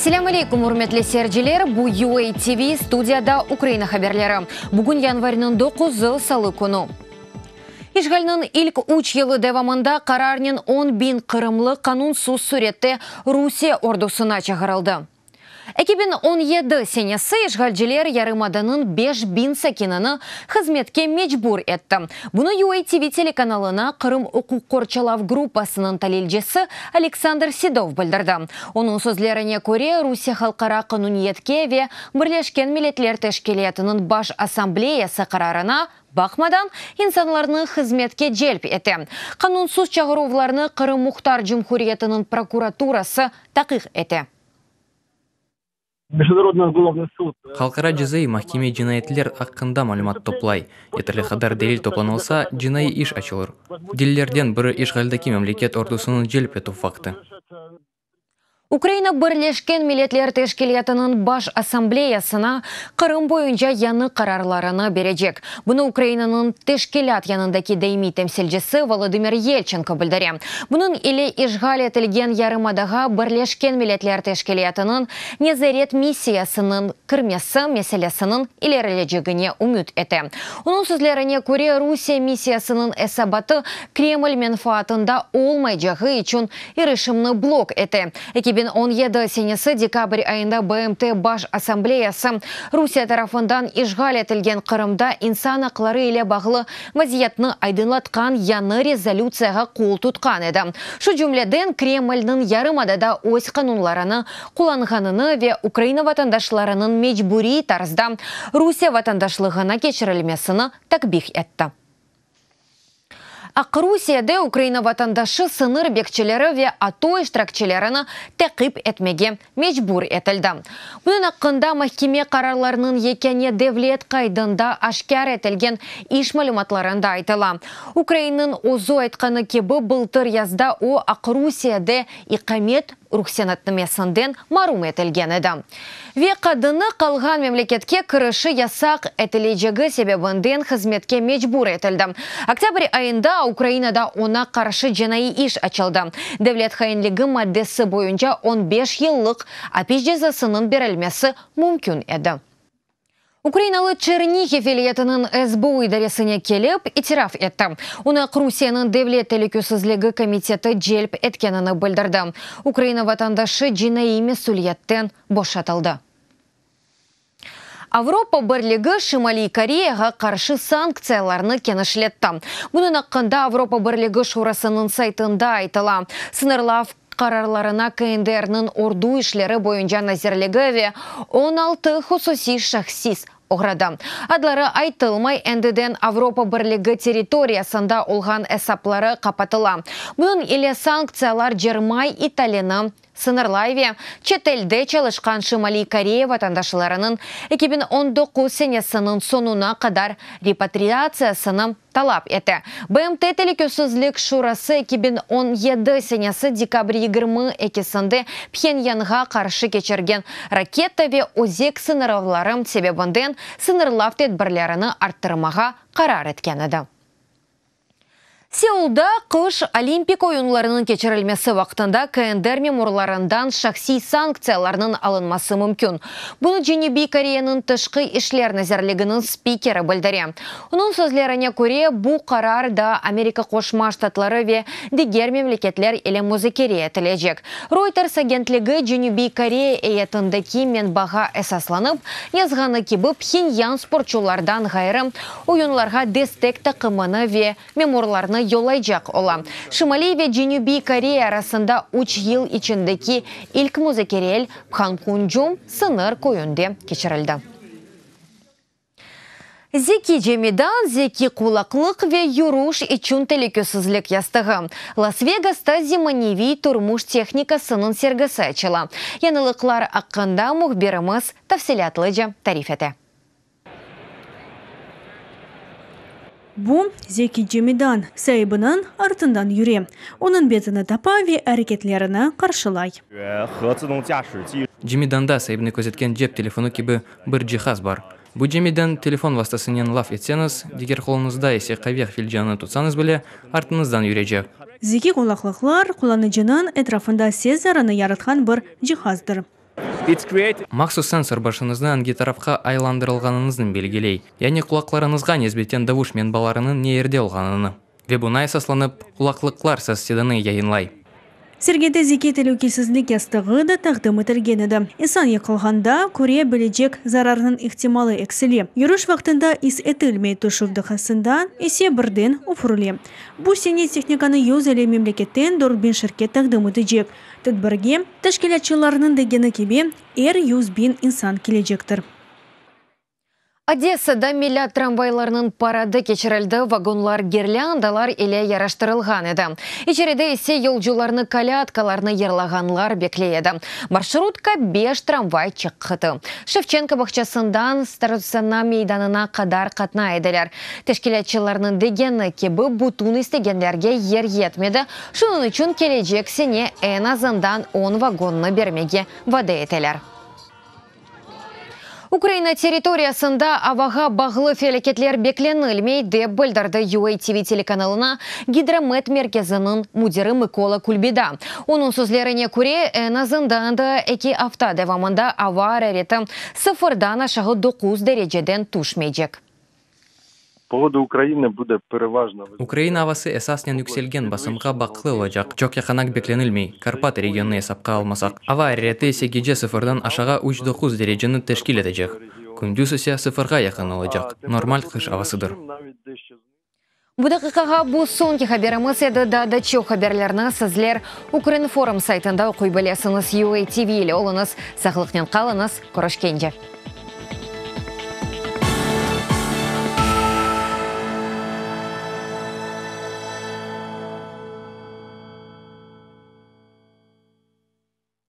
Selâm aleykum, ürmetli seyirciler! Bu UA TV, studiyada Ukraina haberleri. Bugün yanvarniñ doquzı, salı künü. İşğalniñ ilk üç yılı devamında qararnen 10 biñ qırımlı qanunsız sürette Rusiye ordusına çağırıldı. 2017 senesi işğalciler yarımadanıñ 5000 sakinini hızmetke mecbur etti. Bunı UA TV telekanalına Qırım uquq qorçalav gruppasınıñ talilcisi Aleksandr Sedov bildirdi. Onıñ sözlerine köre, Rusiye halqara qanuniyetke ve Birleşken Milletler Teşkilâtınıñ Baş Assambleyası qararına baqmadan insanlarnı hızmetke celp ete. Qanunsız çağıruvlarnı Qırım Muhtar Cumhuriyetiniñ prokuraturası taqiq ete. Международный уголовный суд. Halqara cezaiy mahkeme cinayetler aqqında malümat toplay. Yeterli qadar delil toplanılsa, cinaiy iş açılır. Delillerden biri işğaldeki memleket ordusınıñ celp etüv faktı. Ukraina Birleşken Milletler Teşkilâtınıñ Baş Assambleyasına Qırım boyunca yañı qararlarını berecek. Bunı Ukrainanıñ teşkilât yanındaki daimiy temsilcisi Volodımır Yelçenko bildire. Bunıñ ile işğal etilgen yarımadağa Birleşken Milletler Teşkilâtınıñ nezaret missiyasınıñ kirmesi meselesiniñ ilerilecegine ümüt ete. Onıñ sözlerine köre, Rusiye missiyasınıñ esabatı Kreml menfaatında olmaycağı içün irişimni blok ete. 2017 senesi dekabr ayında BMT Baş Assambleyası Rusiye tarafından işğal etilgen Qırımda insan aqları ile bağlı vaziyetni aydınlatqan yañı rezolütsiyağa qol tutqan edi. Şu cümleden Kremlniñ yarımadada öz qanunlarını qullanğanını ve Ukraina vatandaşlarınıñ mecburiy tarzda Rusiye vatandaşlığına keçirilmesini takbih etti. Aqrusiyede Ukraina vatandaşı sıñır bekçileri ve ATO iştirakçilerini taqip etmege mecbur etildi. Bunıñ aqqında mahkeme qararlarınıñ yekâne devlet qaydında aşkâr etilgen iş malümatlarında aytıla. Ukrainniñ özü aytqanı kibi, bıltır yazda o, Aqrusiyede iqamet ruhsenatnamesinden marum etilgen edi. Ve qadını qalğan memleketke kirişi yasaq etilecegi sebebinden hızmetke mecbur etildi. Oktâbr ayında Ukrainada oña qarşı cinaiy iş açıldı. Devlet hainligi maddesi boyunca 15 yıllıq apis cezasınıñ berilmesi mümkün edi. Ukrainalı Çernihiv vilâyetiniñ SBU idaresine kelip, itiraf etti. Onı Aqrusiyeniñ Devlet telükesizligi komiteti celp etkenini bildirdi. Ukraina vatandaşı cinaiy mesüliyetten boşatıldı. Avropa Birligi Şimaliy Koreyağa qarşı sanktsiyalarnı kenişletti. Bunıñ aqqında Avropa Birligi Şurasınıñ saytında aytıla. Sıñırlav qararlarına KNDRniñ Ordu işleri boyunca nazirligi ve 16 hususiy şahsis oğradı. Adları aytılmay, endiden Avropa Birligi territoriyasında olğan esapları qapatıla. Bunıñ ile sanktsiyalar cermay italini sıñırlay ve çetelde çalışqan Şimaliy Koreya vatandaşlarınıñ 2019 senesiniñ soñuna qadar repatriatsiyasını talap ete. BMT Telükesizlik Şurası 2017 senesi dekabr 22-sinde Phenyanğa qarşı keçirgen raketa ve özek sıñırlavları sebebinden sıñırlav tedbirlerini arttırmağa qarar etken edi. Seulda qış Olimpik oyunlarınıñ keçirilmesi vaqtında KNDR memurlarından şahsiy sanktsiyalarnıñ alınması mümkün. Bunı Cenübiy Koreyanıñ Tışqı işler nazirliginiñ spikeri bildire. Onıñ sözlerine köre, bu qarar da Amerika Qoşma Ştatları ve diger memleketler ile muzakere etilecek. Reuters agentligi Cenübiy Koreya eyyetindeki menbağa esaslanıp yazğanı kibi, Phenyan sportçulardan ğayrı oyunlarğa destek taqımını ve memurlarnı yollaycaq ola. Şimaliy ve Cenübiy Koreya arasında üç yıl içindeki ilk muzakereler Phanmunjom sıñır köyünde keçirildi. Zeki cemidan, zeki qulaqlıq ve yürüş içün telükesizlik yastığı. Las-Vegasta zemaneviy turmuş tehnikasınıñ sergisi açıla. Yañılıqlar aqqında mühbirimiz tafsilâtlıca tarif ete. Bu zeki cemidan saibiniñ artından yüre, onıñ betini tapa ve areketlerini qarşılay. Cemidanda saibini közetken cep telefonı kibi bir cihaz bar. Bu cemidan telefon vastasınen laf etseñiz, diger qoluñızda ise qave filcanını tutsañız bile, artıñızdan yürecek. Zeki qulaqlıqlar qullanıcınıñ etrafında ses zarını yaratqan bir cihazdır. Mahsus sensor başıñıznı angi tarafqa aylandırılğanıñıznı belgiley, yani qulaqlarıñızğa nisbeten davuş menbalarınıñ ne yerde olğanını. Ve buña esaslanıp, qulaqlıqlarsız sedanı yayınlay. Sergide Zeki telükesizlik yastığı da taqdim etilgen edi. İnsan yıqılğanda, köre bilecek zararnıñ ihtimalı eksile, yürüş vaqtında is etilmey, tüşüv daqqasında ise birden üfürile. Bu sene tehnikanı 150 memleketten 4000 şirket taqdim etecek. Tedbirge, teşkilâtçılarnıñ degeni kibi, er 100 biñ insan kelecektir. Odessada Milât tramvaylarınıñ paradı keçirildi, vagonlar girlândalar ile yaraştırılğan edi. İçeride ise yolcularnı kolâdkalarnı yırlağanlar bekley edi. Marşrutqa beş tramvay çıqtı. Şevçenko bağçasından Starotsena meydanına qadar qatnay ediler. Teşkilâtçılarnıñ degeni kibi, bütün istegenlerge yer yetmedi, şunıñ içün kelecek sene eñ azından 10 vagonnı bermege vade eteler. Ukraina territoriyasında avağa bağlı felâketler beklenilmey, dep bildirdi UATV telekanalına Gidromet merkeziniñ müdiri Mıkola Kulbida. Onıñ sözlerine köre, eñ azından da eki afta devamında ava arareti sıfırdan aşağı 9 dereceden tüşmeycek. Погода Украины буде переважно Ukraina avası esasnen yükselgen basımğa baqlı olacaq. Çoq yağanaq beklenilmey, Karpat regionını esapqa almasaq. Ava arareti ise gece sıfırdan aşağı 3-9 dereceni teşkil etecek. Kündüz ise sıfırğa yaqın olacaq. Normal qış avasıdır. Навіть дещо Bu daqiqağa bu soñki haberimiz edi. Daa da çoq haberlerni sizler Ukrinform saytında oquy bilesiñiz. UATV ile oluñız. Sağlıqnen qalıñız. Körüşkence.